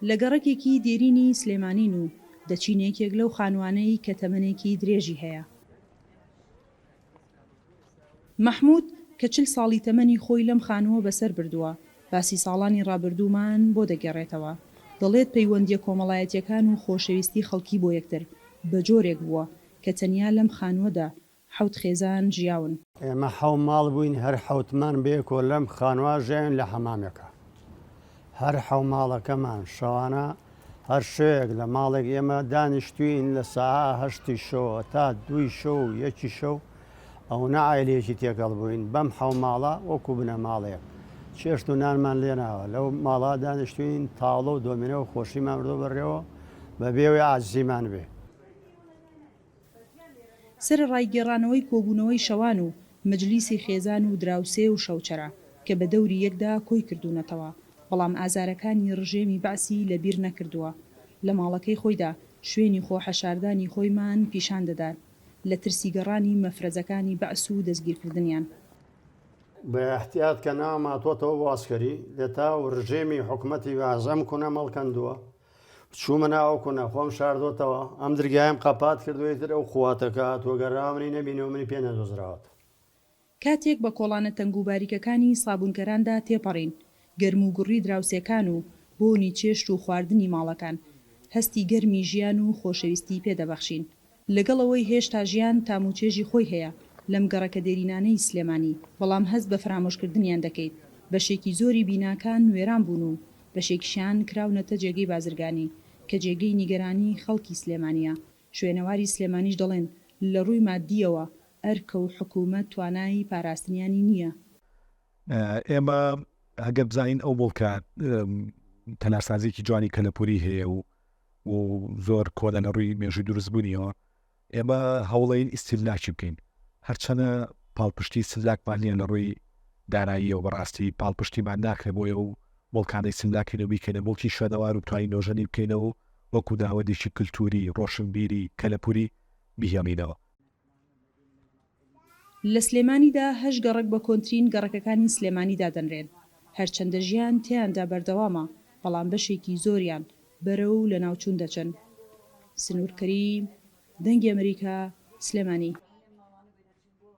لە گەڕەکێکی دێرینی سلێمانین و دەچینە یەکێک لەو خانووانەی کە تەمەنێکی درێژی هەیە. مەحمود کە 40 ساڵی تەمەنی خۆی لەم خانووە بەسەر بردووە، باسی ساڵانی ڕابردوومان بۆ دەگێڕێتەوە. دەڵێت پەیوەندییە کۆمەڵایەتییەکان و خۆشەویستی خەڵکی بۆ یەکتر بە جۆرێک بووە کە تەنیا لەم خانووەدا حەوت خێزان ژیاون. ئێمە حەو ماڵ بووین هەر حەوتمان بەیەکەوە لەم خانوە ژیاوین لە حەمامێکا هەر حەو ماڵەکەمان شەوانە هەر شەوێک لە ماڵێک ئێمە دانیشتوین لە ساعە هەشتی شەوە تا دووی شەو و یەکی شەو ئەونە عایلەیەکی تێکەڵ بووین بەم حەو ماڵە وەکو بنەماڵەیەک چێشت و نانمان لێناوە لەو ماڵە دانیشتوین تاوڵە و دۆمینە و خۆشیمان بردوە بەڕێوە بەبێ ئەوەی عاجزیمان بێ. سەرەڕای گێڕانەوەی کۆبوونەوەی شەوان و مەجلیسی خێزان و دراوسێ و شەوچەرە کە بە دەوری یەکدا کۆی کردوونەتەوە، بەڵام ئازارەکانی ڕژێمی بەعسی لە بیر نەکردووە. لە ماڵەکەی خۆیدا شوێنی خۆ حەشاردانی خۆیمان پیشان دەدات لە ترسی گەڕانی مەفرەزەکانی بەعس و دەستگیرکردنیان. بە ئیحتیات کە ناوم هاتووەتەوە بۆ عەسکەری، لە تاو ڕژێمی حکومەتی بەعس ئەم کونەم هەڵکەندووە، چوومە ناو ئەو کونە خۆم شاردۆتەوە، ئەم درگایم قەپات کردووە ئیتر ئەو قواتە کە هاتووە گەڕاوە منی نەبینیوە منی پێ نەدۆزراوەتەوە. کاتێک بە کۆڵانە تەنگ و باریکەکانی سابوونکەراندا تێپەڕین، گەرم و گوڕی دراوسێکان و بۆنی چێشت و خواردنی ماڵەکان، هەستی گەرمی ژیان و خۆشەویستی پێ دەبەخشین. لەگەڵ ئەوەی هێشتا ژیان تام و چێژی خۆی هەیە لەم گەڕەکە دێرینانەی سلێمانی، بەڵام هەست بە فەرامۆشکردنیان دەکەیت. بەشێکی زۆری بیناکان وێران بوون و بەشێکیشیان کراونەتە جێگەی بازرگانی، کە جێگەی نیگەرانی خەڵکی سلێمانییە. شوێنەواری سلێمانیش دەڵێن، لە ڕووی ماددییەوە ئەرکە و حکوومەت توانای پاراستنیانی نییە. ئێمە ئەگەر بزانین ئەو موڵکە تەلارسازیەکی جوانی کەلەپوری هەیە و و زۆر کۆنە لە ڕووی مێژووی دروستبوونیەوە ئێمە هەوڵین ئیستیملاکی بکەین هەرچەنە پاڵپشتی سلاکمان نییە لە ڕووی داراییەوە بەڕاستی پاڵپشتیمان ناکرێت بۆیە و مڵکانەی سلاکین و بیکەینە مڵکی شوێنەوار و توانین نۆژەنی بکەینەوە وەکو ناوەندێکی کللتوری ڕۆشنبیری کەلەپوری بهێڵینەوە. لە سلێمانیدا هەشت گەڕەک بە کۆنترین گەڕەکەکانی سلێمانی دادەنرێن، هەرچەندە ژیان تێیاندا بەردەوامە، بەڵام بەشێکی زۆریان بەرەو لەناوچوون دەچن. سنوور کەریم، دەنگی ئەمریکا، سلێمانی.